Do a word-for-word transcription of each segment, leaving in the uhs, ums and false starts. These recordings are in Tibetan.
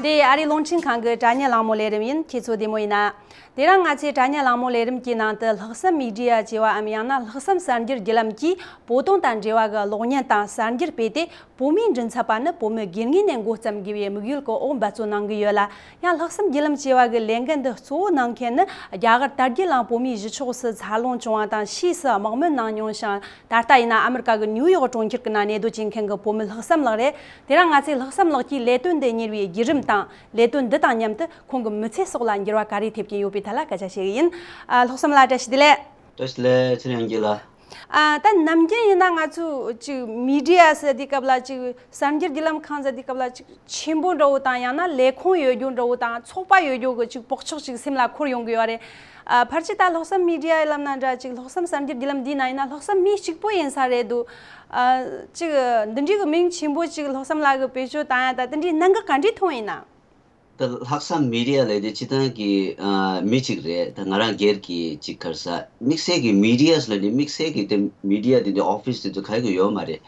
འདི་ཨ་རིའི་རླུང་འཕྲིན་ཁང་གི་དྲ་བརྙན་གླེང་མོལ་ལས་རིམ་ཡིན། ཁྱེད་ཚོ་བདེ་མོ་ཡིན་ན། དེ་རིང་ང་ཚོའི་དྲ་བརྙན་གླེང་མོལ་ལས་རིམ་གྱི་ནང་དུ་ལྷག་བསམ་མི་ཌི་ཡ་ཅེས་པའམ་ཡང་ན་ལྷག་བསམ་གསར་འགྱུར་བརྒྱུད་ལམ་གྱིས་བོད་དོན་དང་འབྲེལ་བ་གི་གློག་བརྙན་དང་གསར་འགྱུར་སྤེལ་ཏེ། བོད་མིའི་མགྲིན་ཚབ་པ་ནི་བོད་མི་སྒེར་ངོས་ནས་འགོ་བརྩམས་དགོས་པའི་དམིགས་ཡུལ་གྱི་འོག་འབད་བརྩོན་གནང་གི་ཡོད་ལ། ཡང་ལྷག་བསམ་བརྒྱུད་ལམ་ཅེས་པ་གི་ལས་འགན་འདི་གཙོ་བོ་གནང་མཁན་ནི་རྒྱ་གར་དར་རྒྱས་གླིང་བོད་མིའི་གཞིས་ཆགས་སུ་འཚར་ལོངས་བྱུང་བ་དང་ཕྱིས་སུ་དམག་མི་གནང་མྱོང་ཞིང་། ད་ལྟ་ཡིན་ན་ཨ་མི་རི་ཀ་གི་ནིའུ་ཡོག་གྲོང་ཁྱེར་གྱི་ནང་གནས་སྡོད་བྱེད་མཁན་གྱི་བོད་མི་ལྷག་བསམ་ལགས་རེད། དེ་རིང་ང་ཚོས་ལྷག་བསམ་ལགས་ཀྱིས་ལས་དོན་འདི་གཉེར་བའི་བརྒྱུད་རིམ་དང་། ལས་དོན་འདི་དང་མཉམ་དུ་ཁོང་གི་མི་ཚེ་སོགས་ལ་འགྱུར་བ་ག་རེ་ཐེབས་ཀྱིན་ཡོད་པའི་ཐད་ལ་སྐད་ཆ་བཤད་གི་ཡིན། ཨ། ལྷག་བསམ་ལགས་བཀྲ་ཤིས་བདེ་ལེགས། བཀྲ་ཤིས་བདེ་ལེགས། ཚེ་རིང་དབྱངས་སྐྱིད་ལགས། ཨ། ད་ནམ་རྒྱུན་ཡིན་ན་ང་ཚོ་ཅིག་མི་ཌི་ཡ་ཟེར་དུས་སྐབས་ལ། ཅིག་གསར་འགྱུར་བརྒྱུད་ལམ་ཁང་ཟེར་དུས་སྐབས་ལ། ཅིག་ཆེན་པོ་འདྲ་བོ་དང་། ཡང་ན་ལས་ཁུངས་ཡོད་རྒྱུ་འདྲ་བོ་དང་། ཚོགས་པ་ཡོད་རྒྱུ་གི་ཅིག་བག་ཆགས་ཅིག་སེམས་ལ་འཁོར་ཡོང་གི་ཡོད་རེད། ཨ། ཕལ་ཆེར་ད་ལྷག་བསམ་མི་ཌི་ཡ་ཡི་ལམ་ན་འདྲ། ཅིག་ལྷག་བསམ་གསར་འགྱུར་བརྒྱུད་ལམ་འདིའི་ནང་ཡིན་ན་ལྷག་བསམ་མི་གཅིག་པོ་ཡིན་ས་རེད་འདུག་ཨ། ཅིག་འདི་འདྲའི་གི་མིང་ཆེན་པོ་ཅིག་ལྷག་བསམ་ལགས་ཀྱིས་བེད་སྤྱོད་བཏང་ཡ། ད་དེ་འདྲའི་གནད་འགག་ག་འདྲས་མཐོང་ཡིན་ན། ད་ལྷག་བསམ་མི་ཌི་ཡ་ལབ་དེ་སྤྱིར་བཏང་གི། ཨ། མི་གཅིག་རེད། ད་ང་རང་སྒེར་གྱི་ཅིག་ག་རེ་ཟ། དམིགས་བསལ་གྱི་མི་ཌི་ཡ་ལབ་ནི་དམིགས་བསལ་གྱི་དེ་མི་ཌི་ཡ་དེ་འདྲའི་ཨོ་ཕིས་དེ་ཚོ་ག་གི་ཡོད་མ་རེད།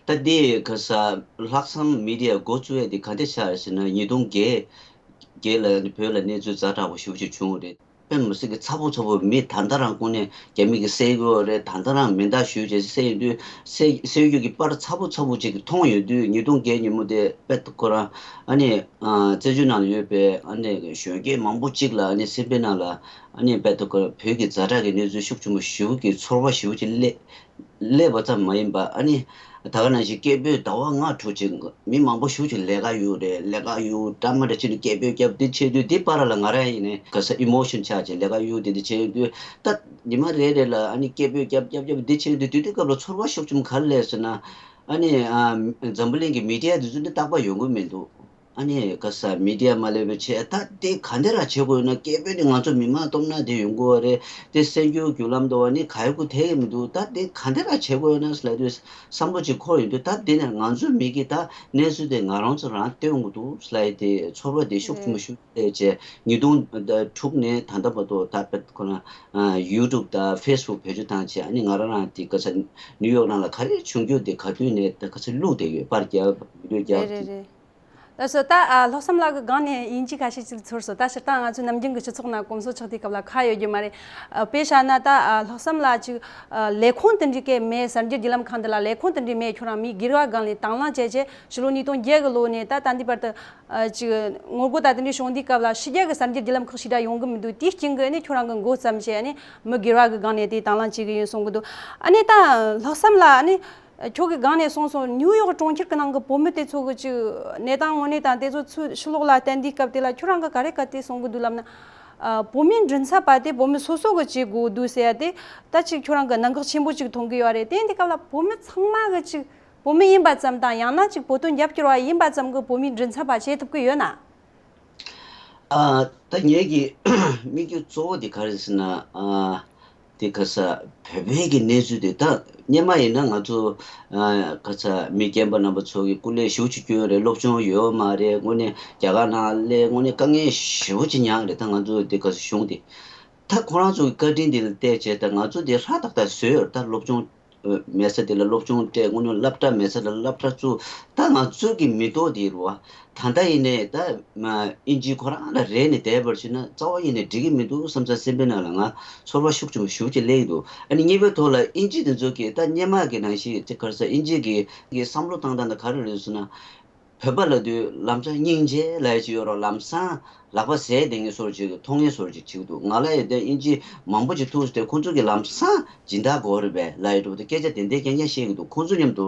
ད་དེ་ག་རེ་ཟ། ལྷག་བསམ་མི་ཌི་ཡ་འགོ་བཙུགས་ཡ་དེ་ག་འདྲས་ཆགས་ཡོད་ཟེར་ན། ཉིས་སྟོང་བརྒྱད་བརྒྱད་ལ་བོད་ལ་གནས་ཚུལ་ཛ་དྲག་པོ་ཞེ་པོ་ཅིག་བྱུང་བ་རེད། དཔེ་མི་སྲིད་ཀྱི་ཚ་པོ་ཚ་པོ། མི་ད་ལྟ་རང་ཁོ་ནས་རྒྱ་མི་གིས་བསད་ཡོད་རེད། ད་ལྟ་རང་མེ་མདའ་གཞུས་བྱས་བསད་ཡོད་དུས། བསད་བསད་ཡོད་ཀྱི་པར་ཚ་པོ་ཚ་པོ་ཅིག་མཐོང་ཡོད་དུས། ཉིས་སྟོང་བརྒྱད་ཉིན་མོ་དེ་དཔེ་ཁོ་རང་ཨ་ནི། ཨ། བཙན་བྱོལ་ནང་ལ་ཡོད་པའི་ཨ་ནི་གཞོན་སྐྱེས་མང་པོ་ཅིག་ལ། ཨ་ནི་སེམས་པའི་ནང་ལ་ཨ་ནི་དཔེ་ཁོ་རང་བོད་ཀྱི་ཛ་དྲག་གི་གནས་ཚུལ་ཤུགས་ཆེན་པོ་ཞེ་པོ་ཅིག་ཚོར་བ་ཞེ་པོ་ཅིག་སླེབས། སླེབས་པ་ཙམ་མ་ཡིན་པ། ཨ་ནི་ད་ག་ནང་བཞིན་སྐད་འབོད་ཟླ་བ་ལྔ་དྲུག་ཅིག་མི་མང་པོ་ཞེ་པོ་ཅིག་ལས་ཀ་གཡུག་རེད། ལས་ཀ་གཡུག་འདྲ་མི་འདྲ་བྱས་ནས་སྐད་འབོད་བརྒྱབ། དེ་བྱེད་དུས་དེ་བར་ལ་ང་རང་ཡིན་ནའི་ག་རེ་ཟ། ཨི་མོ་ཤན་ཆགས་བྱས་ལས་ཀ་གཡུག་དེ་དེ་བྱེད་དུས། ད་ཉི་མ་རེ་རེ་ལ་ཨ་ནི་སྐད་འབོད་བརྒྱབ་བརྒྱབ་བརྒྱབ་དེ་བྱེད་དུས། དེ་དུས་སྐབས་ལ་ཚོར་བ་ཤུགས་ཆེན་པོ་ག་རེ་སླེབས་ཟེར་ན། ཨ་ནི། ཨ། འཛམ་བུ་གླིང་གི་མི་ཌི་ཡ་དེ་ཚོ་ནི་རྟག་པར་ཡོང་གི་མི་འདུག་ཨ་ནི་ག་རེ་ཟ། མི་ཌི་ཡ་མ་སླེབས་པའི་ཆེད། ད་དེ་ག་འདྲ་ར་བྱེད་དགོས་ཡོད་ན། སྐད་འབོད་དེ་ང་ཚོ་མི་མང་སྟོབས་ན་དེ་ཡོང་གི་ཡོད་རེད། དེ་གསར་འགྱུར་བརྒྱུད་ལམ་དུ་བ་ནི་ག་ཡོད་གུ་དེ་གི་མི་འདུག་ད་དེ་ག་འདྲ་ར་བྱེད་དགོས་ཡོད་ན་ཟེར་ལབ་དུས། བསམ་བློ་ཅིག་འཁོར་ཡོང་དུས། ད་དེ་ནས་ང་ཚོ་མི་གིས་ད་གནས་ཚུལ་དེ་ང་རང་ཚོ་རང་སྟོན་དགོས་འདུག་ཟེར་ལབ་ཡ་དེ་ཚོར་བ་དེ་ཤུགས་ཆེན་པོ་ཞིག་སླེབས་བྱས། ཉིས་སྟོང་དྲུག་ནས་ད་ལྟ་བར་དུ་ད་དཔེ་ཁོ་རང་ཡུ་ཊུབ་དང་ཕེ་སི་བུག་བེད་སྤྱོད་བཏང་བྱས། ཨ་ནི་ང་རང་རང་དེ་ག་རེ་ཟ། ནིའུ་ཡོག་ནང་ལ་ག་རེ་བྱུང་རྒྱུ་དེ་ག་དུས་ནས་ད་ག་རེ་ཟ་བླུགས་བསྡད་ཡོད། པར་རྒྱབ། བི་ཌི་ཡོ་རྒྱབ། རེད་རེད་རེད། ད་སོ་ད། ཨ། ལྷག་བསམ་ལགས་ཀྱི་སྒང་ནས་དབྱིན་ཇི་ཁ་ཤས་ཅིག་ཚོར་སོང་། ད་སྤྱིར་བཏང་ང་ཚོའི་ནམ་རྒྱུན་གྱི་སྤྱི་ཚོགས་ནང་གོམས་སྲོལ་ཆགས་དུས་སྐབས་ལ་ཁ་ཡོད་རྒྱུ་མ་རེད། ཨ། དཔེ་བཞག་ན་ད། ཨ། ལྷག་བསམ་ལགས་ཅིག་ཨ། ལས་ཁུངས་དེ་འདྲའི་གི་མེད། གསར་འགྱུར་བརྒྱུད་ལམ་ཁང་འདི་ལ་ལས་ཁུངས་དེ་འདྲའི་མེད། ཁྱོད་རང་མི་སྒེར་བ་སྒང་ལ་དང་བླངས་བྱས་བྱས། ཕྱི་ལོ་ཉིས་སྟོང་བརྒྱད་གི་ལོ་ནས་ད་ད་ལྟའི་བར་དུ། ཨ། ཅིག་ངོ་རྒོལ་ད་དེ་འདྲའི་བྱུང་དུས་སྐབས་ལ་ཕྱི་རྒྱལ་གྱི་གསར་འགྱུར་བརྒྱུད་ལམ་ཁག་ཞིག་འདྲ་ཡོང་གི་མི་འདུག་དེའི་རྐྱེན་གྱིས་ཨ་ནི་ཁྱོད་རང་གིས་འགོ་བརྩམས་བྱས། ཨ་ནི་མི་སྒེར་བ་གི་སྒང་ནས་དེ་དང་བླངས་བྱེད་ཀྱི་ཡིན་གསུང་གི་འདུག་ཨ་ནི་ད་ལྷག་བསམ་ལགས། ཨ་ནི་ཁྱོད་ཀྱི་སྒང་ནས་གསུངས་སོང་། ནིའུ་ཡོག་གྲོང་ཁྱེར་གྱི་ནང་གི་བོད་མི་དེ་ཚོ་གི་ཅིག་གནས་སྟངས་དངོས་གནས་དང་དེ་ཚོ་ཚུར་ཕྱི་ལོགས་ལ་བསྟན་དུས་སྐབས་དེ་ལ་ཁྱོད་རང་གིས་ག་རེ་ག་དེ་གསུང་གི་འདུག་ལབ་ན། ཨ། བོད་མིའི་མགྲིན་ཚབ་པ་དེ་བོད་མི་སོ་སོ་གིས་བྱེད་དགོས་འདུག་ཟེར་ཡ་དེ་ད་ཅིག་ཁྱོད་རང་གིས་གནད་འགག་ཆེན་པོ་ཅིག་མཐོང་གི་ཡོད་རེད། དེ་ཡིན་དུས་སྐབས་ལ་བོད་མི་ཚང་མ་གིས་ཅིག་བོད་མི་ཡིན་པ་ཙམ་དང་། ཡང་ན་ཅིག་བོད་དོན་རྒྱབ་སྐྱོར་བ་ཡིན་པ་ཙམ་གྱིས་བོད་མིའི་མགྲིན་ཚབ་པ་བྱེད་ཐུབ་ཀྱི་ཡོད་ན། ཨ། ད་ངེད་ཀྱི་དམིགས་ཡུལ་གཙོ་བོ་དེ་ག་རེ་ཟེར་ན། ཨ། དེ་ག་རེ་ཟ། བོད་པའི་གི་གནས་ཚུལ་དེ། ད་སྔོན་མ་ཡིན་ན་ང་ཚོ། ཨ། ག་རེ་ཟ། མི་རྒན་པ་རྣམ་པ་ཚོ་གིས་སྐུ་ལས་ཞེ་པོ་ཅིག་བསྐྱོན་རེད། སློབ་སྦྱོང་ཡོད་མ་རེད། དངོས་གནས་རྒྱ་གར་ནང་སླེབས། དངོས་གནས་དཀའ་ངལ་ཞེ་པོ་ཅིག་མྱངས་རེད། ད་ང་ཚོ་དེ་ག་རེ་ཟ། གཞུང་དེ། ད་ཁོ་རང་ཚོ་གི་བཀའ་དྲིན་དེ་ལ་བལྟས་བྱས། ད་ང་ཚོ་དེ་ཧྲ་ཏག་ཏག་བཟོས་ཡོད་རེད། ད་སློབ་སྦྱོང་མེད་ས་དེ་ལ་སློབ་སྦྱོང་སྤྲད། དངོས་གནས་སློབ་གྲྭ་མེད་ས་ལ་སློབ་གྲྭ་བཙུགས། ད་ང་ཚོ་གི་མི་ཐོག་དེ་རུ་བ། ད་ལྟ་ཡིན་ནའི་ད་མ་དབྱིན་ཇི་ཁོ་རང་ལ་རེ་ནས་བསྡད་པར་བྱས་ན་རྩ་བ་ཉིད་ནས་འགྲིག་གི་མི་འདུག་བསམ་ས། སེམས་པའི་ནང་ལ་ང་ཚོར་བ་ཤུགས་ཆེན་པོ་ཞེ་པོ་ཅིག་སླེབས་ཀྱི་འདུག་ཨ་ནི་གཉིས་པའི་ཐོག་ལ་དབྱིན་ཇི་དེ་ཚོ་གིས། ད་སྔོན་མ་གི་ནང་བཞིན་དེ་ག་རེ་ཟ། དབྱིན་ཇི་གི་གི་བསམ་བློ་བཏང་སྟངས་དེ་ག་རེ་རེད་ཟེར་ན། བོད་པ་ལབ་དུས་ལམ་སང་སྙིང་རྗེ་ལབ་ཡ་ཅིག་ཡོད་རེད། ལམ་སང་ལག་པ་ཟས་བསྡད་མཁན་བཟོ་འདྲ་ཅིག་མཐོང་མཁན་བཟོ་འདྲ་ཅིག་བྱེད་ཀྱི་འདུག་ང་ལ་ཡང་དེ་དབྱིན་ཇི་མང་པོ་ཅིག་ཐུག་སྟེ། ཁོང་ཚོ་གིས་ལམ་སང་སྦྱིན་བདག་དགོས་རེད་པས་ལབ་ཡ་འདྲ་བོ་དེ་སྐད་ཆ་དེ་འདྲའི་རྐྱང་རྐྱང་བཤད་ཀྱི་འདུག་ཁོང་ཚོ་མཉམ་དུ་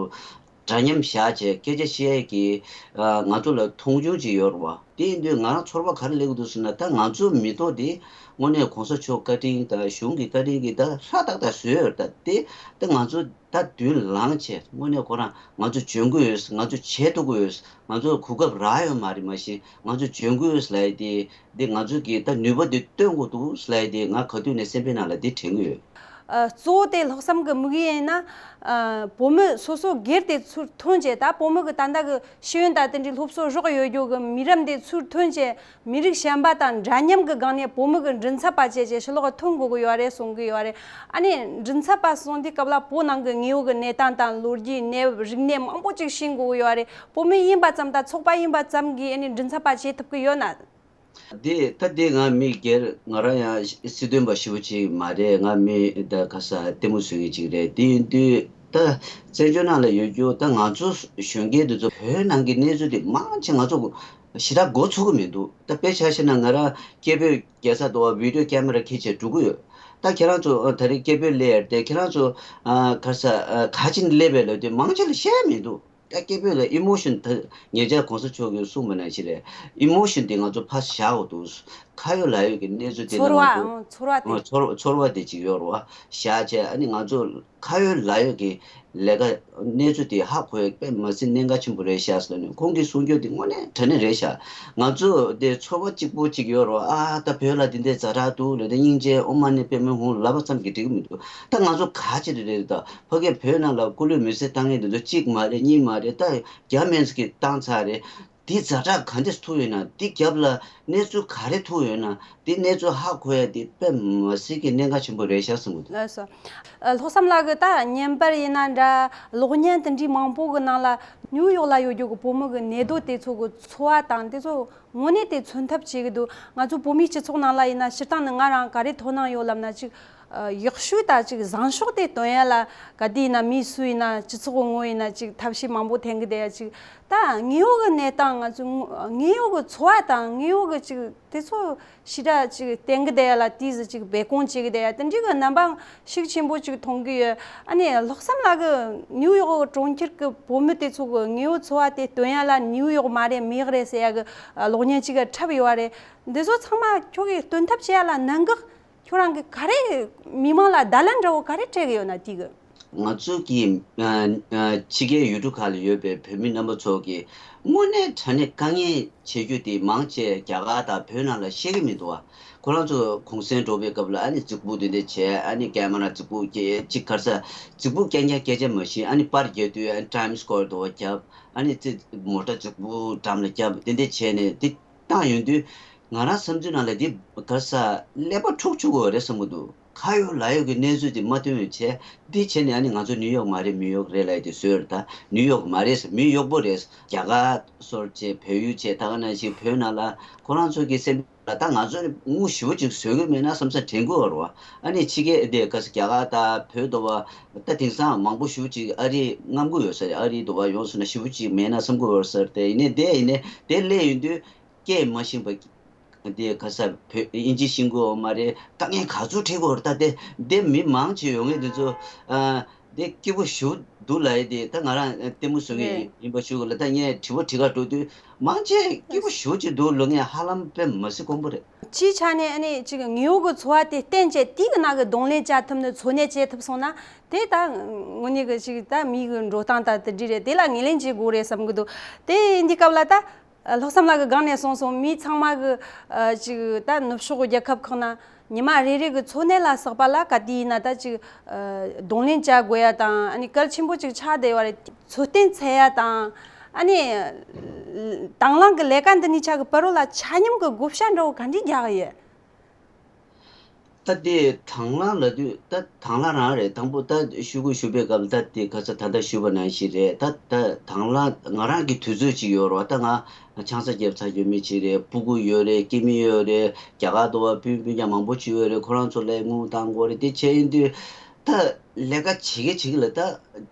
འདྲ་མཉམ་བཞག་བྱས་སྐད་ཆ་བཤད་ཡས་ཀྱི། ཨ། ང་ཚོ་ལ་མཐོང་ཆུང་ཅིག་ཡོད་རེད་པ། དེ་ཡིན་དུས་ང་རང་ཚོར་བ་ག་རེ་སླེབས་ཀྱི་འདུག་ཟེར་ན། ད་ང་ཚོ་མི་ཐོག་དེ་དངོས་གནས་གོང་ས་མཆོག་བཀའ་དྲིན་དང་གཞུང་གི་བཀའ་དྲིན་གྱིས་ད་ཧྲ་ཏག་ཏག་བཟོས་ཡོད་རེད། ད་དེ་ད་ང་ཚོ་ད་མདུན་ལངས་བྱས། དངོས་གནས་ཁོ་རང་ང་ཚོ་འཇོན་གྱི་ཡོད། ང་ཚོ་བྱེད་ཐུབ་ཀྱི་ཡོད། ང་ཚོ་གོ་སྐབས་རག་ཡོད་མ་རེད། མ་གཞི་ང་ཚོ་འཇོན་གྱི་ཡོད་ལབ་ཡ་དེ། འདི་ང་ཚོ་གིས་ད་ནུས་པ་འདི་སྟོན་དགོས་འདུག་ལབ་ཡ་དེ་ང་ག་དུས་ནས་སེམས་པའི་ནང་ལ་འདི་དྲན་གྱི་ཡོད། ཨ། གཙོ་བོ་དེ་ལྷག་བསམ་གི་དམིགས་ཡུལ་ཡིན་ན། ཨ། བོད་མི་སོ་སོ་སྒེར་དེ་ཚུར་ཐོན་བྱས། ད་བོད་མི་གི་ད་ལྟ་གི་ཤེས་ཡོན་དང་དེ་འདྲའི་སློབ་གསོ་རག་ཡོད་རྒྱུ་གི་མི་རབས་དེ་ཚུར་ཐོན་བྱས། མི་རིགས་གཞན་པ་དང་འདྲ་མཉམ་གྱི་སྒང་ནས་བོད་མི་གི་མགྲིན་ཚབ་པ་བྱས་བྱས་ཕྱི་ལོགས་ཐོན་དགོས་ཀྱི་ཡོད་རེད་གསུང་གི་ཡོད་རེད། ཨ་ནི་མགྲིན་ཚབ་པ་སོང་དུས་སྐབས་ལ་བོད་ནང་གི་དངོས་ཡོད་ཀྱི་གནས་སྟངས་དང་ལོ་རྒྱུས་གནས་བབ་རིག་གནས་མང་པོ་ཅིག་ཤེས་དགོས་ཀྱི་ཡོད་རེད། བོད་མི་ཡིན་པ་ཙམ་དང་ཚོགས་པ་ཡིན་པ་ཙམ་གྱིས་ཨ་ནི་མགྲིན་ཚབ་པ་བྱེད་ཐུབ་ཀྱི་ཡོད་ན། དེ་ད་དེ་ང་མི་སྒེར་ང་རང་ཡང་སྲིད་དོན་པ་ཞེ་པོ་ཅིག་མ་རེད། ང་མི་ད་ག་ས་ལྟད་མོ་བཟོ་མཁན་ཅིག་རེད། དེ་ཡིན་དུས་ད་བཙན་བྱོལ་ནང་ལ་ཡོད་རྒྱུ་ད་ང་ཚོ་གཞོན་སྐྱེས་དེ་ཚོ་བོད་ནང་གི་གནས་ཚུལ་དེ་མང་ཆེ་ང་ཚོ་ཞེ་དྲག་མགོ་ཚོད་ཀྱི་མི་འདུག་ད་དཔེ་ཆ་བཞག་ན་ང་རང་སྐད་འབོད་རྒྱག་ས་དུ་བ་བི་ཌི་ཡོ་ཀེ་མ་ར་འཁྱེར་བྱས་འགྲོ་གི་ཡོད། ད་ཁྱེད་རང་ཚོ་ཨ་ད་རེས་སྐད་འབོད་སླེབས་ཡར་ཏེ་ཁྱེད་རང་ཚོ་ཨ་ག་ས་ཨ་ག་ཅིག་སླེབས་པའི་ལོ་དེ་མང་ཆེ་ལ་བཤད་ཡ་མི་འདུག་ད་སྐད་འབོད་ལ་ཨི་མོ་ཤོན་ད་ཉེ་ཆར་གོང་ས་མཆོག་གིས་གསུངས་པ་ནང་བཞིན་རེད། ཨི་མོ་ཤོན་དེ་ང་ཚོ་ཕར་བཞག་འོ་འདུག་ཁ་ཡོད་ལག་ཡོད་ཀྱི་གནས་ཚུལ་དེ་ལ་ཚོར་བ། ང་ཚོ་ཨང་། ཚོར་བ་དེ། ཨང་། ཚོར་ཚོར་བ་དེ་ཅིག་ཡོད་རེད་བ། བཞག་བྱས་ཨ་ནི་ང་ཚོ་ཁ་ཡོད་ལག་ཡོད་ཀྱི་ལས་ཀ་གནས་ཚུལ་དེ་ཧ་གོ་ཡ་དཔེ་མ་སྲིད་གནད་འགག་ཆེན་པོ་རེད་ཤག་ཟེར་ནས་ཁོང་གིས་གསུང་རྒྱུ་དེ་དངོས་གནས་དྲང་གནས་རེད་ཤག་ང་ཚོ་དེ་ཚོར་བ་གཅིག་པོ་ཅིག་ཡོད་རེད་བ། ཨ་ད་བོད་ལ་དེ་འདྲའི་ཛ་དྲག་འདུག་ལབ་དེ་སྙིང་རྗེ་ཨོཾ་མ་ཎི་པདྨེ་ཧཱུྃ་ལབ་པ་ཙམ་གྱིས་འགྲིག་གི་མི་འདུག་ད་ང་ཚོ་ག་ཅི་རེད་རེད་ད། ཕ་གིར་བོད་ནང་ལ་སྐུ་ལུས་མེ་སྲེག་བཏང་མཁན་དེ་ཚོ་གཅིག་མ་རེད་གཉིས་མ་རེད། ད་རྒྱ་སྨན་གྱིས་བཏང་ཚར་རེད། དེ་ཛ་དྲག་ག་འདྲས་ཐུག་ཡོད་ན། དེ་རྒྱབ་ལ་གནས་ཚུལ་ག་རེ་ཐུག་ཡོད་ན། དེ་གནས་ཚུལ་ཧ་གོ་ཡ་དེ་དཔེ་མ་སྲིད་ཀྱི་གནད་འགག་ཆེན་པོ་རེད་ཤག་བསམ་གི་འདུག་ལགས་སོ། ཨ། ལྷག་བསམ་ལགས་ཀྱིས་ད་བརྙན་པར་ཡིན་ན་འདྲ། གློག་བརྙན་དེ་འདྲའི་མང་པོ་གི་ནང་ལ་ནིའུ་ཡོག་ལ་ཡོད་རྒྱུ་གི་བོད་མི་གི་གནས་སྡོད་དེ་ཚོ་གི་འཚོ་བ་དང་དེ་ཚོ་དངོས་གནས་དེ་མཚོན་ཐབས་བྱེད་གི་འདུག་ང་ཚོ་བོད་མིའི་སྤྱི་ཚོགས་ནང་ལ་ཡིན་ན་སྤྱིར་བཏང་ནས་ང་རང་ག་རེ་དོ་སྣང་ཡོད་ལབ་ན་ཅིག་ཨ། ཡག་ཤོས་དང་ཅིག་བཟང་ཕྱོགས་དེ་སྟོན་ཡ་ལ་ག་དུས་ཡིན་ན་མི་སུ་ཡིན་ན་སྤྱི་ཚོགས་ངོས་ཡིན་ན་ཅིག་ཐབས་ཤེས་མང་པོ་འཐེན་གི་བསྡད་ཡ་ཅིག་ད་དངོས་ཡོད་ཀྱི་གནས་སྟངས་ང་ཚོ་དངོས་ཡོད་ཀྱི་འཚོ་བ་དང་དངོས་ཡོད་ཀྱི་ཅིག་དེ་ཚོ་ཞེ་དྲག་ཅིག་བསྟན་གི་བསྡད་ཡ་ལ་དེ་ཟིག་ཅིག་སྦས་སྐུང་བྱེད་གི་བསྡད་ཡ་དེ་འདྲའི་གི་རྣམ་པ་ཤུགས་ཆེན་པོ་ཅིག་མཐོང་གི་ཡོད། ཨ་ནི་ལྷག་བསམ་ལགས་ཀྱིས་ནིའུ་ཡོག་གི་གྲོང་ཁྱེར་གྱི་བོད་མི་དེ་ཚོ་གི་དངོས་ཡོད་འཚོ་བ་དེ་སྟོན་ཡ་ལ་ནིའུ་ཡོག་མ་རེད་མེད་རེད་ཟེར་ཡ་གི་གློག་བརྙན་ཅིག་ག་འཁྲབ་ཡོད་པ་རེད། འདི་ཚོ་ཚང་མ་ཁྱོད་ཀྱིས་སྟོན་ཐབས་བྱེད་ཡ་ལ་གནད་འགག་ཁྱོད་རང་གིས་ག་རེ་མི་མང་ལ་བརྡ་ལན་འདྲ་བོ་ག་རེ་སྤྲད་གི་ཡོད་ན་དེ་གི། ང་ཚོ་གི་ཨ་ཨ་ཕྱི་རྒྱལ་ཡུལ་གྲུ་ཁག་ལ་ཡོད་པའི་བོད་མི་རྣམ་པ་ཚོ་གིས་དངོས་གནས་དྲང་གནས་དཀའ་ངལ་འཕྲད་རྒྱུ་དེ་མང་ཆེ་རྒྱ་གར་དང་བོད་ནང་ལ་ཤེས་ཀྱི་མི་འདུག་བ། ཁོ་རང་ཚོ་གུང་སེང་འགྲོ་བའི་སྐབས་ལ་ཨ་ནི་རྫིག་པོ་དེ་འདྲ་བྱས། ཨ་ནི་ཀེ་མ་ར་རྫིག་པོ་སྐྱེ་ཅིག་ག་རེ་ཟ་རྫིག་པོ་རྐྱང་རྐྱང་སྐད་ཆ་མ་བཤད། ཨ་ནི་པར་རྒྱག་དུས་ཨ་ནི་ཊའིམ་སི་སྐོར་དུ་བ་རྒྱབ། ཨ་ནི་ཙི་མོ་ཊ་རྫིག་པོ་འགྲམ་ལ་རྒྱབ། དེ་འདྲ་བྱས་ནས་དེ་བཏང་ཡོང་དུས་ང་རང་བསམ་ཚུལ་ནང་ལ་འདི་ག་རེ་ཟ་ཀླད་པ་འཁྲུག་བཅུག་དགོས་རེད་བསམ་གྱི་འདུག་ཁ་ཡོད་ལག་ཡོད་ཀྱི་གནས་ཚུལ་དེ་མ་སྟོན་བྱས། འདི་བྱས་ནས་ཨ་ནི་ང་ཚོ་ནིའུ་ཡོག་མ་རེད་མིའུ་ཡོག་རེད་ལབ་ཡ་དེ་བཟོས་རེད། ད་ནིའུ་ཡོག་མ་རེད་མིའུ་ཡོག་པོ་རེད། རྒྱ་གར་སོར་བྱས་བལ་ཡུལ་བྱས་ད་ག་ནང་བཞིན་བོད་ནང་ལ་ཁོ་རང་ཚོ་གི་སེམས་ལ་ད་ང་ཚོ་དངུལ་ཞེ་པོ་ཅིག་བཟོ་གི་མེད་ན་བསམ་ས་དྲན་གྱི་ཡོད་རེད་བ། ཨ་ནི་ཕྱི་རྒྱལ་དེ་ག་ས་རྒྱ་གར་དང་བོད་དུ་བ་ད་དེང་སང་མང་པོ་ཞེ་པོ་ཅིག་ཨ་རི་རྔམ་གྱི་ཡོད་ས་རེད། ཨ་རི་དུ་བ་ཡོང་སོང་ན་ཞེ་པོ་ཅིག་མེད་ན་བསམ་གྱི་ཡོད་ས་རེད། དེ་ཡིན་ནའི་དེ་ཡིན་ནའི་དེ་སླེབས་ཡོང་དུས་སྐད་མ་ཤེས་པ་དེ་ག་ས་བོད་དབྱིན་ཇི་ཤེས་ཀྱི་ཡོད་མ་རེད། དཀའ་ངལ་ག་ཚོད་འཕྲད་ཀྱི་ཡོད་རེད། ད་དེ་དེ་མི་མང་ཆེ་ཡོང་མཁན་དེ་ཚོ་ཨ་དེ་སྐྱིད་པོ་ཞེ་པོ་འདུག་ལབ་ཡ་དེ་ད་ང་རང་ལྟད་མོ་བཟོ་མཁན་ཡིན་པ་ཞུ་གི་ལ། ད་ངས་དྲི་བ་དྲི་ག་འགྲོ་དུས་མང་ཆེ་སྐྱིད་པོ་ཞེ་པོ་ཅིག་འདུག་ལབ་མཁན་ཧ་ལམ་དཔེ་མ་སྲིད་དཀོན་པོ་རེད། སྤྱིའི་ཆ་ནས་ཨ་ནི་ཅིག་དངོས་ཡོད་ཀྱི་འཚོ་བ་དེ་བསྟན་བྱས་དེའི་གི་ནང་གི་གདོང་ལེན་བྱ་ཐུབ་ནས་འཚོ་གནས་བྱེད་ཐུབ་སོང་ན་དེ་ད་དངོས་གནས་གི་ཅིག་ད་མིའི་གི་འགྲོ་སྟངས་ད་དེ་འདྲ་རེད། དེ་ལ་ངོས་ལེན་བྱེད་དགོས་རེད་བསམ་གི་འདུག་དེ་འདི་སྐབས་ལ་ད། ལྷག་བསམ་ལགས་ཀྱིས་སྒང་ནས་གསུངས་སོང་། མི་ཚང་མ་གི་ཨ་ཅིག་ད་ནུབ་ཕྱོགས་རྒྱལ་ཁབ་ཁག་ན་ཉི་མ་རེ་རེ་གི་འཚོ་གནས་ལ་བསགས་པ་ལ་ག་དུས་ཡིན་ན་ད་ཅིག་ཨ་གདོང་ལེན་བྱ་དགོས་ཡ་དང་། ཨ་ནི་གལ་ཆེན་པོ་ཅིག་ཆགས་བསྡད་ཡོད་རེད། འཚོ་རྟེན་འཚོལ་ཡ་དང་། ཨ་ནི་དང་བླངས་གི་ལས་ཀ་འདི་གཉིས་ཆ་གི་བར་རོ་ལ་ཆ་སྙོམས་གི་བགོ་བཤའ་འདྲ་བོ་ག་འདྲས་རྒྱག་གི་ཡོད། ད་དེ་དང་བླངས་ལབ་དུས་ད་དང་བླངས་རང་རེད། དང་པོ་ད་ཞུ་དགོས་ཞུ་བའི་སྐབས་ལ་ད་དེ་ག་ཚོད་ད་ལྟ་ཞུས་པ་ནང་བཞིན་རེད། ད་ད་དང་བླངས་ང་རང་གི་དུས་ཚོད་ཅིག་ཡོད་རེད་བ། ད་ང་ཆང་ས་བརྒྱབ་ཚར་རྒྱུ་མི་ཅིག་རེད། སྤུ་གུ་ཡོད་རེད། སྐྱེ་དམན་ཡོད་རེད། རྒྱ་གར་དུ་བ་སྤུན་སྤུན་ཀྱག་མང་པོ་ཅིག་ཡོད་རེད། ཁོ་རང་ཚོ་ལ་དངུལ་བཏང་དགོས་རེད། དེ་བྱས་ཡིན་དུས་ད་ལས་ཀ་བྱེད་ཀྱི་བྱེད་ཀྱི་ལ་ད་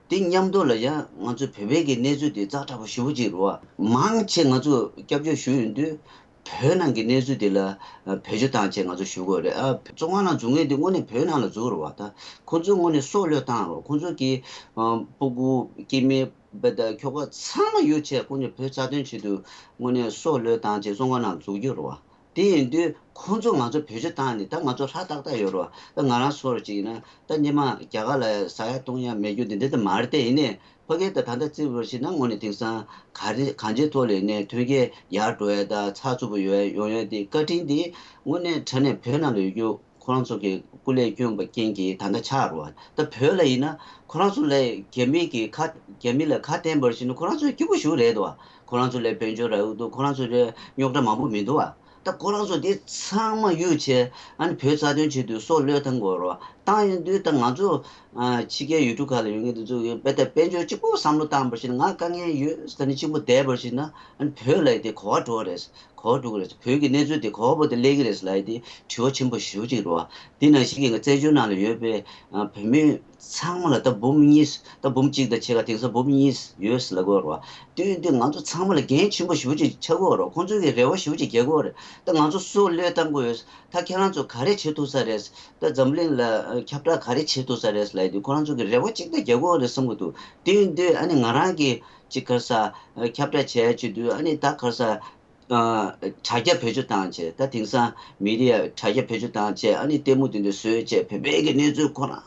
དེ་མཉམ་དུ་ལ་ཡང་ང་ཚོ་བོད་པའི་གི་གནས་ཚུལ་དེ་ཛ་དྲག་པོ་ཞེ་པོ་ཅིག་རེད་བ། མང་ཆེ་ང་ཚོ་སྐྱབས་བཅོལ་ཞུ་ཡོང་དུས། བོད་ནང་གི་གནས་ཚུལ་འདི་ལ་བེད་སྤྱོད་བཏང་བྱས་ང་ཚོ་ཞུ་དགོས་རེད། ཨ་བཙོན་ཁང་ནང་འཛུལ་མཁན་འདི་དངོས་གནས་བོད་ནང་ལ་འཛུལ་རེད་བ། ད་ཁོ་ཚོ་དངོས་གནས་སྲོག་བློས་བཏང་རེད། ཁོ་ཚོ་གི་ཨ་སྤུ་གུ་སྐྱེ་དམན་བ་དང་ཁྱོ་ག་ཚང་མ་གཡུག་བྱས་ཁོ་ཚོ་བོད་རྩ་དོན་ཆེད་དུ་དངོས་གནས་སྲོག་བློས་བཏང་བྱས་བཙོན་ཁང་ནང་འཛུལ་རྒྱུ་རེད་བ། དེ་ཡིན་དུས་ཁོ་ཚོ་ང་ཚོ་བེད་སྤྱོད་བཏང་ནས་ད་ང་ཚོ་ཧྲ་ཏག་ཏག་ཡོད་རེད་བ། ད་ང་རང་ཚོར་ཅིག་ཡིན་ན་ད་སྔོན་མ་རྒྱ་གར་ལ་ཟ་ཡ་བཏུང་ཡ་མེད་རྒྱུ་འདི་འདྲ་ད་མ་རེད། དེ་ཡིན་ནའི། ཕ་གིར་ད་ད་ལྟ་བརྩི་བར་བྱས་ན་དངོས་གནས་དེང་སང་ག་རེ་གང་ཅིའི་ཐོག་ལ་ནས་ཐོན་སྐྱེད་ཡར་འགྲོ་ཡ་དང་ཚགས་ཚུད་པོ་ཡོང་ཡ་ཡོང་ཡ་དེ་བཀའ་དྲིན་དེ་དངོས་གནས་དྲང་གནས་བོད་ནང་ལ་ཡོད་རྒྱུ་ ཁོ་རང་ཚོ་གི་སྐུ་ལས་བསྐྱོན་པ་རྐྱེན་གྱིས་ད་ལྟ་ཆགས་རེད་བ། ད་བོད་ལ་ཡིན་ན་ཁོ་རང་ཚོ་ལས་རྒྱ་མི་གི་ཁ་རྒྱ་མི་ལ་ཁ་བསྟན་པར་བྱས་ན་ཁོ་རང་ཚོ་སྐྱིད་པོ་ཞིག་རེད་དོ། ཁོ་རང་ཚོ་ལས་དཔལ་འབྱོར་རག་གི་འདུག་ཁོ་རང་ཚོ་ལས་རྙོག་དྲ་མང་པོ་མི་འདུག་བ། ད་ཁོ་རང་ཚོ་དེ་ཚང་མ་གཡུག་བྱས་ཨ་ནི་བོད་རྩ་དོན་ཆེད་དུ་སྲོག་བློས་བཏང་དགོས་རེད་བ། བཏང་ཡོང་དུས་ད་ང་ཚོ་ཨ་ཕྱི་རྒྱལ་ཡུལ་གྲུ་ཁག་ལ་ཡོད་མཁན་དེ་ཚོ་གི་དཔེ་ད་དཔལ་འབྱོར་གཅིག་པོ་བསམ་བློ་བཏང་པར་བྱས་ན་ང་དཀའ་ངལ་ཡོད་ཟེར་ནས་གཅིག་པོ་བསྡད་པར་བྱས་ན་ཨ་ནི་བོད་ལ་དེ་གོ་བ་འགྲོ་བ་རེད། གོ་བ་འགྲོ་གི་རེད། བོད་ཀྱི་གནས་ཚུལ་དེ་གོ་བ་དེ་སླེབས་ཀྱི་རེད་ཟེར་ལབ་ཡ་དེ་དྲི་བ་ཆེན་པོ་ཞེ་པོ་ཅིག་རེད་བ། དེ་ནང་བཞིན་གྱི་ང་བཙན་བྱོལ་ནང་ལ་ཡོད་པའི་ཨ་བོད་མི་ཚང་མ་ལ་ད་འབུམ་གཉིས་ད་འབུམ་གཅིག་དང་ཕྱེད་ཀ་དེང་སང་འབུམ་གཉིས་ཡོད་ཟེར་ལབ་ཀྱི་ཡོད་རེད་བ། དེ་ཡིན་དུས་ང་ཚོ་ཚང་མ་ལ་འགན་ཆེན་པོ་ཞེ་པོ་ཅིག་ཆགས་ཀྱི་ཡོད་རེད། ཁོང་ཚོས་ཀྱི་རེ་བ་ཞེ་པོ་ཅིག་རྒྱག་གི་ཡོད་རེད། ད་ང་ཚོ་སྲོག་བློས་བཏང་གི་ཡོད། ད་ཁྱེད་རང་ཚོ་ག་རེ་བྱེད་ཐུབ་ས་རེད། ད་འཛམ་གླིང་ལ་ཨ་ཁྱབ་བསྒྲགས་ག་རེ་བྱེད་ཐུབ་ས་རེད་ལབ་ཡ་དེ་ཁོ་རང་ཚོ་གི་རེ་བ་གཅིག་ད་རྒྱག་གི་ཡོད་རེད་བསམ་གྱི་འདུག་དེ་ཡིན་དུས་ཨ་ནི་ང་རང་གི་ཅིག་ག་རེ་ཟ་ཨ་ཁྱབ་བསྒྲགས་བྱས་ཡ་བྱེད་དུས་ཨ་ནི་ད་ག་རེ་ཟ། ཨ་དྲ་རྒྱ་བེད་སྤྱོད་བཏང་བྱས། ད་དེང་སང་མི་ཌི་ཡ་དྲ་རྒྱ་བེད་སྤྱོད་བཏང་བྱས་ཨ་ནི་ལྟད་མོ་དེ་འདྲ་བཟོས་བྱས་བོད་པའི་གི་གནས་ཚུལ་ཁོ་རང་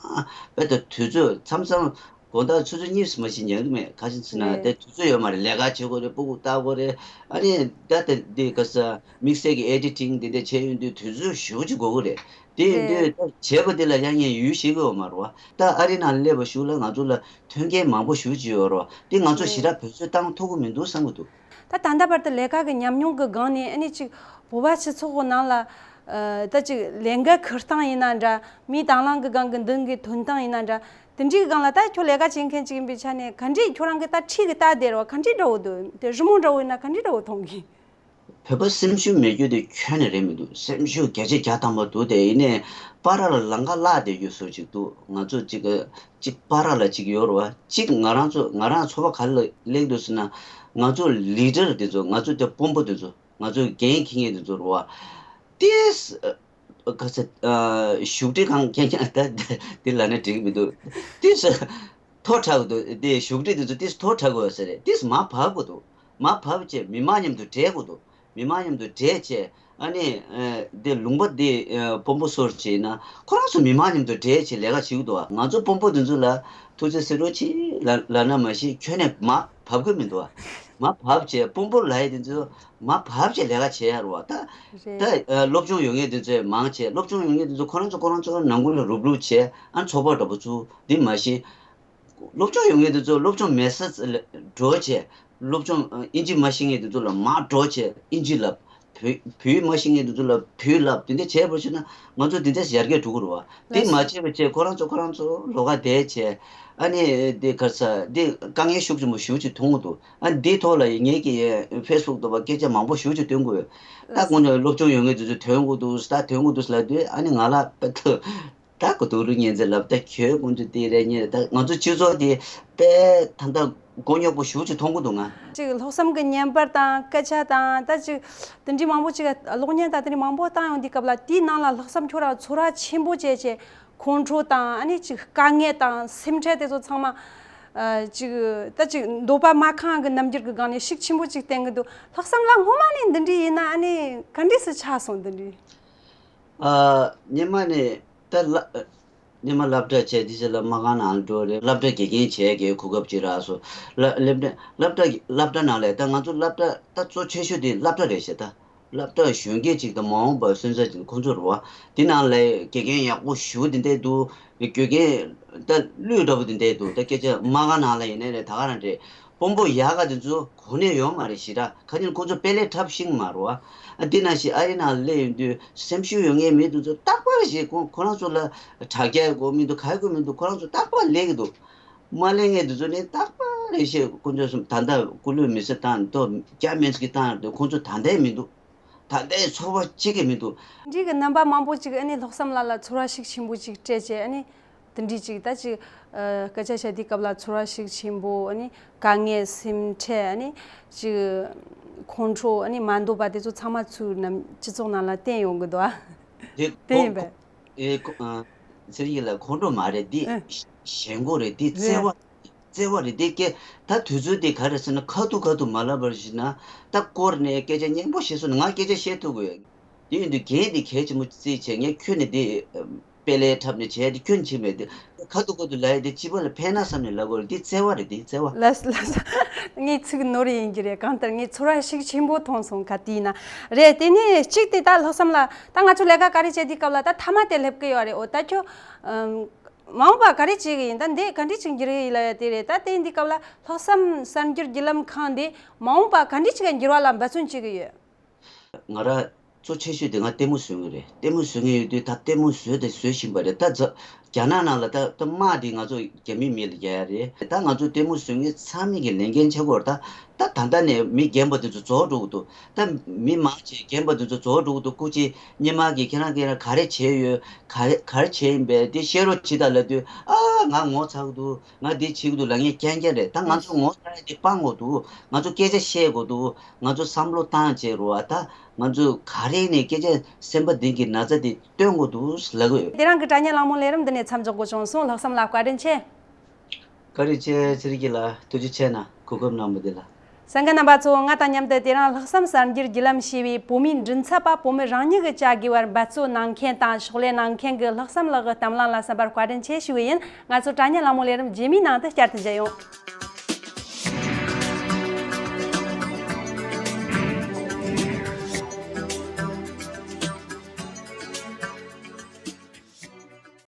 དཔེ་ད་དུས་ཚོད་མཚམས་མཚམས་དགོང་དག་ཆུ་ཚོད་གཉིས་མ་ཞིག་ཉལ་གི་མེད། ག་ཞིག་ཟེར་ན་རེད། དེ་དུས་ཚོད་ཡོད་མ་རེད། ལས་ཀ་བྱེད་དགོས་རེད། སྤུ་གུ་ལྟ་དགོས་རེད། ཨ་ནི་ད་ལྟ་འདི་ག་ས་དམིགས་བསལ་གི་ཨེ་ཌི་ཊིང་འདི་འདྲ་བྱས་ཡོང་དུས་དུས་ཚོད་ཞེ་པོ་ཅིག་འགོར་གི་རེད། དེ་ཡིན་དུས་རེད། ད་བྱས་པ་དེ་ལ་ཡང་ངས་ཡུལ་ཤེས་གི་ཡོད་མ་རེད་བ། ད་ཨ་རི་ནང་སླེབས་པ་གཞུག་ལ་ང་ཚོ་ལ་མཐུན་རྐྱེན་མང་པོ་ཞེ་པོ་ཅིག་ཡོད་རེད་བ། དེ་ང་ཚོ་རེད། ཞེ་དྲག་བེད་སྤྱོད་བཏང་ཐུབ་གི་མི་འདུག་བསམ་གི་འདུག་ད་ད་ལྟ་བར་དུ་ལས་ཀ་གི་ཉམས་མྱོང་གི་སྒང་ནས་ཨ་ནི་ཅིག་བོད་པ་སྤྱི་ཚོགས་ཀྱི་ནང་ལ་ཨ་ད་ཅིག་ལས་འགན་འཁུར་སྟངས་ཡིན་ན་འདྲ། མིའི་དང་བླངས་ཀྱི་སྒང་གི་མདུན་གྱི་ཐོན་སྟངས་ཡིན་ན་འདྲ། དེ་འདྲའི་སྒང་ལ་ད་ཁྱོད་ལས་ཀ་བྱེད་མཁན་ཅིག་ཡིན་པའི་ཆ་ནས་ག་འདྲས་ཁྱོད་རང་གི་ད་འཁྲིས་ཀྱི་ལྟ་བསྡད་རེད་བ། ག་འདྲས་འདྲ་བོ་འདུག་དེ་རི་མོ་འདྲ་བོ་ཡིན་ན་ག་འདྲས་འདྲ་བོ་མཐོང་གི་བོད་པ་སེམས་ཤུགས་མེད་རྒྱུ་དེ་ཁྱོན་ནས་རེད་མི་འདུག་སེམས་ཤུགས་བརྒྱ་ཆ་བརྒྱ་ཐམ་པ་འདུག་དེ་ཡིན་ནའི་བར་ལ་ལམ་ཁ་བརླག་བསྡད་རྒྱུ་བཟོ་ཅིག་འདུག་ང་ཚོ་ཅིག་ཅིག་བར་ལ་ཅིག་ཡོད་རེད་བ། ཅིག་ང་རང་ཚོ་ང་རང་ཚོ་པ་ག་ལ་སླེབས་འདུག་ཟེར་ན། ང་ཚོ་ལི་ཌར་དེ་ཚོ། ང་ཚོ་དེ་དཔོན་པོ་དེ་ཚོ། ང་ཚོ་འགན་འཁྱེར་མཁན་དེ་ཚོ་རེད་བ། ཏིས་ག་ཚ་བཞུགས་ཁྲི་གང་ཁྱེད་ཀྱང་ད་དེ་ལ་ནི་འགྲིག་མི་འདུག་ཏིས་མཐོ་དྲགས་འདུག་དེ་བཞུགས་ཁྲི་དེ་ཚོ་ཏིས་མཐོ་དྲགས་དགོས་ས་རེད། ཏིས་མར་བབས་དགོས་འདུག་མར་བབས་བྱས་མི་མང་མཉམ་དུ་འབྲེལ་དགོས་འདུག་མི་མང་མཉམ་དུ་འབྲེལ་བྱས་ཨ་ནི་ཨ་དེ་ལུང་པ་དེ་ཨ་དཔོན་པོ་སོར་བྱས་ན་ཁོ་རང་ཚོ་མི་མང་མཉམ་དུ་འབྲེལ་བྱས་ལས་ཀ་བྱེད་ཀྱི་འདུག་ང་ཚོ་དཔོན་པོ་དེ་ཚོ་ལ་ཐུགས་རྗེ་གཟིགས་རོགས་གྱིས་ལ་ལབ་ན་མ་གཞི་ཁྱོན་ནས་མར་བབས་ཀྱི་མི་འདུག་མར་བབས་བྱས་དཔོན་པོ་ལབ་ཡས་དེ་ཚོ་མར་བབས་བྱས་ལས་ཀ་བྱེད་ཡ་རེད་བ། ད་ད་རེད། ཨ་སློབ་སྦྱོང་ཡོད་མཁན་དེ་ཚོས་མང་ཆེ་སློབ་སྦྱོང་ཡོད་མཁན་དེ་ཚོ་ཁོ་རང་ཚོ་ཁོ་རང་ཚོ་ནང་ཁུལ་ལ་རུབ་རུབ་བྱས་ཨ་ཚོགས་པ་འདྲ་པོ་བཙུགས། འདི་མ་གཞི་སློབ་སྦྱོང་ཡོད་མཁན་དེ་ཚོ་སློབ་སྦྱོང་མེད་ས་ལ་འགྲོ་བྱས། སློབ་སྦྱོང་ཨིན་ཇི་མ་ཤེས་མཁན་དེ་ཚོ་ལ་མར་འགྲོ་བྱས་ཨིན་ཇི་ལབ། བོད་བོད་ཡིག་མ་ཤེས་མཁན་དེ་ཚོ་ལ་བོད་ཡིག་ལབ། དེ་འདྲ་བྱས་པ་ཞིག་ན་ང་ཚོ་འདི་འདྲ་ཞིག་ཡར་རྒྱས་འགྲོ་གི་རེད་བ། དེ་ལགས་མ་སོ། བྱས་པ་བྱས་ཁོ་རང་ཚོ་ཁོ་རང་ཚོ་ལོགས་ཀ་བསྡད་བྱས། ཨ་ནི་དེ་ག་རེ་ཟ་དེ་དཀའ་ངལ་ཤུགས་ཆེན་པོ་ཞེ་པོ་ཅིག་མཐོང་གི་འདུག་ཨ་འདིའི་ཐོག་ལ་ངེད་ཀྱི་ཕེ་སི་བུག་དང་པ་སྐད་ཆ་མང་པོ་ཞེ་པོ་ཅིག་བཏོན་གི་ཡོད། ད་ལགས་སོ། ཁོང་ཚོ་སློབ་སྦྱོང་ཡོད་མཁན་དེ་ཚོ་ཐོན་གི་འདུག་ད་ཐོན་གི་འདུག་ལབ་དུས་ཨ་ནི་ང་ལ་དཔེ་ཐུག་ད་གོ་ཐུག་རུ་ཉན་ཚེ་ལབ། ད་ཁྱོད་ཀུན་ཏུ་དེ་རེད་ཉེ་རེད། ད་ང་ཚོ་སྤྱི་ཚོགས་དེ་དཔེ་ད་ལྟ་མགོ་རྙོག་པོ་ཞེ་པོ་ཅིག་མཐོང་གི་འདུག་ང་། ཅིག་ལྷག་བསམ་གྱི་བརྙན་པར་དང་སྐད་ཆ་དང་ད་ཅིག་དེ་འདྲའི་མང་པོ་ཅིག་གློག་བརྙན་དང་དེ་འདྲའི་མང་པོ་བཏང་ཡོང་དུས་སྐབས་ལ་དེའི་ནང་ལ་ལྷག་བསམ་ཁྱོད་རང་ཚོར་བ་ཆེན་པོ་བྱས་བྱས་ཁོང་ཁྲོ་དང་ཨ་ནི་ཅིག་དཀའ་ངལ་དང་སེམས་ཁྲལ་དེ་ཚོ་ཚང་མ་ཨ་ཅིག་ད་ཅིག་འདོད་པ་མ་ཁེངས་གི་རྣམ་འགྱུར་གྱི་སྒང་ནས་ཤུགས་ཆེན་པོ་ཅིག་བསྟན་གི་འདུག་ལྷག་བསམ་ལགས་སྔོན་མ་ནས་འདི་འདྲའི་ཡིན་ན་ཨ་ནི་ག་འདྲས་སུ་ཆགས་སོང་འདི་འདྲའི། ཨ་སྔོན་མ་ནས། ད་ལ་སྔོན་མ་སློབ་གྲྭ་བྱས་དེ་ཚོ་ལ་མ་གང་ནང་འགྲོ་རེད། སློབ་གྲྭ་དགེ་རྒན་བྱས་ཀྱི་གོ་སྐབས་ཅིག་རག་སོང་། ལ་སློབ་གྲྭ་སློབ་གྲྭ་སློབ་གྲྭ་ནང་ལ་ད་ང་ཚོ་སློབ་གྲྭ་ད་གཙོ་ཆེ་ཤོས་དེ་སློབ་གྲྭ་རེད་ཤག་ད་སློབ་གྲྭ་གཞོན་སྐྱེས་ཅིག་དང་མ་འོངས་པ་སོན་རྩ་ཅིག་ཁོང་ཚོ་རེད་བ། དེ་ནང་ལ་དགེ་རྒན་ཡག་པོ་ཞེ་པོ་དེ་འདྲ་འདུག་དགེ་རྒན་ད་ཀླུ་འདྲ་པོ་དེ་འདྲ་འདུག་ད་སྐད་ཆ་མ་གང་ནང་ལ་ཡིན་ནའི་རེད། ད་ག་རང་རེད། དཔོན་པོ་ཡག་ག་དེ་ཚོ་གོ་གནས་ཡོད་མ་རེད་ཞེ་དྲག་ག་ཅིག་ཁོ་ཚོ་དཔེ་ལས་འཁྲབ་ཤེས་མ་རེད་བ། ཨ་དེ་ནང་བཞིན་ཨ་རི་ནང་སླེབས་ཡོང་དུས་སེམས་ཤུགས་ཡོད་མཁན་མི་དེ་ཚོ་རྟག་པར་ཞིག་ཁོ་ཁོ་རང་ཚོ་ལ་དྲ་རྒྱ་དགོས་མི་འདུག་ག་དགོས་མི་འདུག་ཁོ་རང་ཚོ་རྟག་པར་སླེབས་ཀྱི་འདུག་མ་སླེབས་མཁན་དེ་ཚོ་ནི་རྟག་པར་རེ་ཞིག་ཁོ་ཚོ་ད་ལྟ་སྐུ་ལུས་མེ་སྲེག་བཏང་ཐོག་རྒྱ་སྨན་གྱི་བཏང་རེད། ཁོ་ཚོ་ད་ལྟའི་མི་འདུག་ད་ལྟའི་ཚོར་བ་གཅིག་གི་མི་འདུག་འདི་གི་རྣམ་པ་མང་པོ་ཅིག་ཨ་ནི་ལྷག་བསམ་ལགས་ལ་ཚོར་བ་ཤུགས་ཆེན་པོ་ཅིག་སྤྲད་བྱས་ཨ་ནི། དེ་འདྲའི་ཅིག་ད་ཅིག་ཨ་སྐད་ཆ་བཤད་དུས་སྐབས་ལ་ཚོར་བ་ཤུགས་ཆེན་པོ་ཨ་ནི་དཀའ་ངལ་སེམས་ཁྲལ་ཨ་ནི་ཅིག་ཁོང་ཁྲོ་ཨ་ནི་མ་འདོད་པ་དེ་ཚོ་ཚང་མ་ཚུར་ནམ་སྤྱི་ཚོགས་ནང་ལ་བསྟན་ཡོང་གི་འདུག་ཨ། དེ་དེ་ཡིན་ཁོ་པས། ཁོ་ཨེ་ཁོ་ཨ་ཚེ་རིང་ལགས་ཁོང་ཁྲོ་མ་རེད། འདི་ཨ་ཞེན་ཁོག་རེད། འདི་བརྩེ་བ་རེད། བརྩེ་བ་རེད། འདི་སྐད་ད་དུས་ཚོད་འདི་ག་རེ་ཟེར་ན་ཁ་ཐུག་ཁ་ཐུག་མ་ལབ་པར་ཞིག་ན་ད་སྐོར་ནས་སྐད་ཆ་སྙན་པོ་བཤད་སོང་ན་ང་སྐད་ཆ་བཤད་ཐུབ་དགོས། དེ་ཡིན་དུས་འགན་འདི་གལ་ཆེན་པོ་བརྩིས་བྱས་ངས་ཁྱོན་ནས་འདི་དཔེ་ལས་འཁྲབ་ནས་བྱས་འདི་ཁྱོན་ཕྱིན་མེད་དེ་ ཁ་ཐུག་ཁ་ཐུག་ལབ་ཡ་དེ་སྤྱི་པ་ལ་ཕན་ན་བསམ་ནས་ལབ་དགོས་རེད། འདི་བརྩེ་བ་རེད། འདི་བརྩེ་བ། ལགས་ལགས། ངའི་ཚིག་ནོར་ཡིན་གྱི་རེད། གང་ལྟར་ངས་ཚོར་བ་ཞིག་ཆེན་པོ་མཐོང་སོང་། ཁ་དེའི་ནང་རེད། དེ་ནས་གཅིག་དེ་ད་ལྷག་བསམ་ལགས། ད་ང་ཚོ་ལས་ཀ་ག་རེ་བྱེད་དུས་སྐབས་ལ་ད་མཐའ་མ་དེ་སླེབས་ཀྱི་ཡོད་རེད། འོ་ད་ཁྱོད་ཨམ། མ་འོངས་པ་ག་རེ་བྱེད་ཀྱི་ཡིན། ད་འདི་ག་འདྲ་ཅིག་འགྱུར་གྱི་ཡིན་ལབ་ཡ་དེ་རེད། ད་དེ་འདི་སྐབས་ལ་ལྷག་བསམ་གསར་འགྱུར་བརྒྱུད་ལམ་ཁང་འདི་མ་འོངས་པ་ག་འདྲ་ཅིག་འགྱུར་བ་ལ་འབད་བརྩོན་བྱེད་ཀྱི་ཡོད། ང་རང་གཙོ་ཆེ་ཤོས་དེ་ང་ལྟད་མོ་བཟོ་མཁན་རེད། ལྟད་མོ་བཟོ་མཁན་ཡོད་དུས་ད་ལྟད་མོ་བཟོས་དང་བཟོ་བཞིན་པ་རེད། ད་རྫ་རྒྱ་ནག་ནང་ལ་ད་ད་དམག་དེ་ང་ཚོ་རྒྱ་མི་མི་ལ་རྒྱག་ཡ་རེད། ད་ང་ཚོ་ལྟད་མོ་བཟོ་མཁན་ཚང་མས་ཀྱི་ལས་འགན་ཆགས་ཀྱི་ཡོད་རེད། ད་ད་ད་ལྟ་ནས་མི་རྒན་པ་དེ་ཚོ་རྫོགས་འགྲོ་གི་འདུག་ད་མི་མང་ཆེ་རྒན་པ་དེ་ཚོ་རྫོགས་འགྲོ་གི་འདུག་སྐུ་མཁྱེན་སྔོན་མ་གི་ཁྱེད་རང་ཁྱེད་རང་ག་རེ་བྱས་ཡོད། ག་རེ་ག་རེ་བྱས་ཡིན་པས་དེ་བཤད་རོགས་བྱེད་དང་ལབ་དུས། ཨ་ང་ངོ་ཚ་གི་འདུག་ང་འདི་བྱེད་ཀྱི་འདུག་ལབ་མཁན་རྐྱང་རྐྱང་རེད། ད་ང་ཚོ་ངོ་ཚ་ཡ་དེ་སྤང་དགོས་འདུག་ང་ཚོ་སྐད་ཆ་བཤད་དགོས་འདུག་ང་ཚོ་བསམ་བློ་བཏང་བྱས་རོགས། ཨ་ད་ང་ཚོ་ག་རེ་ནས་སྐད་ཆ་སེམས་པ་གཏིང་གི་ན་ཚ་དེ་བཏོན་དགོས་འདུག་ལབ་གི་ཡོད། དེ་རིང་གི་དྲ་བརྙན་གླེང་མོལ་ལས་རིམ་འདི་ནས་མཚམས་འཇོག་དགོས་བྱུང་སོང་། ལྷག་བསམ་ལགས་བཀའ་དྲིན་ཆེ། བཀའ་དྲིན་ཆེ། ཚེ་རིང་སྐྱིད་ལགས་ཐུགས་རྗེ་ཆེ་གནང་། གོ་སྐབས་གནང་བ་འདི་ལ། གསན་མཁན་རྣམ་པ་ཚོ། ང་དང་མཉམ་དུ་དེ་རིང་ལྷག་བསམ་གསར་འགྱུར་བརྒྱུད་ལམ་ཞེས་པའི་བོད་མིའི་མགྲིན་ཚབ་པ་བུ་མོ་རང་ཉིད་ཀྱིས་བཅར་དགོས་པར་འབད་བརྩོན་གནང་མཁན་དང་ཕྱག་ལས་གནང་མཁན་གྱི་ལྷག་བསམ་ལགས་ཀྱི་གཏམ་གླེང་ལ་གསན་པར་བཀའ་དྲིན་ཆེ་ཞུ་བ་ཡིན། ང་ཚོ་དྲ་བརྙན་གླེང་མོལ་ལས་རིམ་རྗེས་མའི་ནང་དུ་བསྐྱར་དུ་མཇལ་ཡོང་།